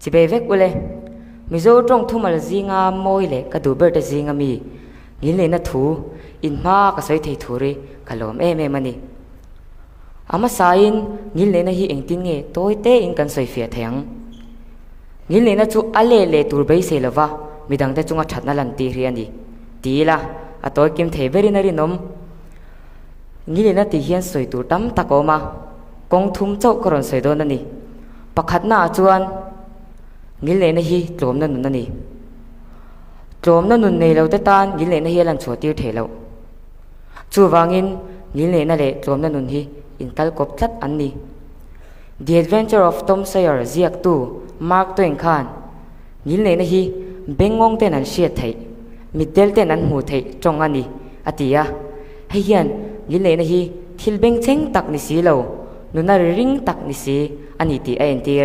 Chibei vek ule. Mizo tawng thumal zinga mawi leh ka duh ber te zinga mi ngilneihna thu in hma ka sawi thei thur hi ka lawm em em a ni. A hmasain ngilneihna hi engtin nge tawi tein kan sawi fiah thei ang? Ngilneihna chu a leh leh tur beisei lova midangte chunga thatna lantir hi a ni ti ila a tawi kim thei berin a rinawm. Ngilneihna tih hian sawi tur tam tak a awm a, kawng thum chauh ka rawn sawi dawn a ni. Pakhatnaah chuan ngilneihna hi tlawmna nun a ni. Tlawmna nun nei lote tan ngilneihna hi a lan chhuah tir thei loh. Chuvangin ngilneihna leh tlawmna nun hi inkal kawp tlat an ni. The Adventure of Tom Sawyer ziaktu Mark Twain khan ngilneihna hi bengngawng ten an hriat theih, mitdel ten an hmuh theih tawng a ni, a ti a. Hei hian ngilneihna hi thil bengchheng tak ni si lo, nuna ri ring tak ni si a ni tih a entir a ni.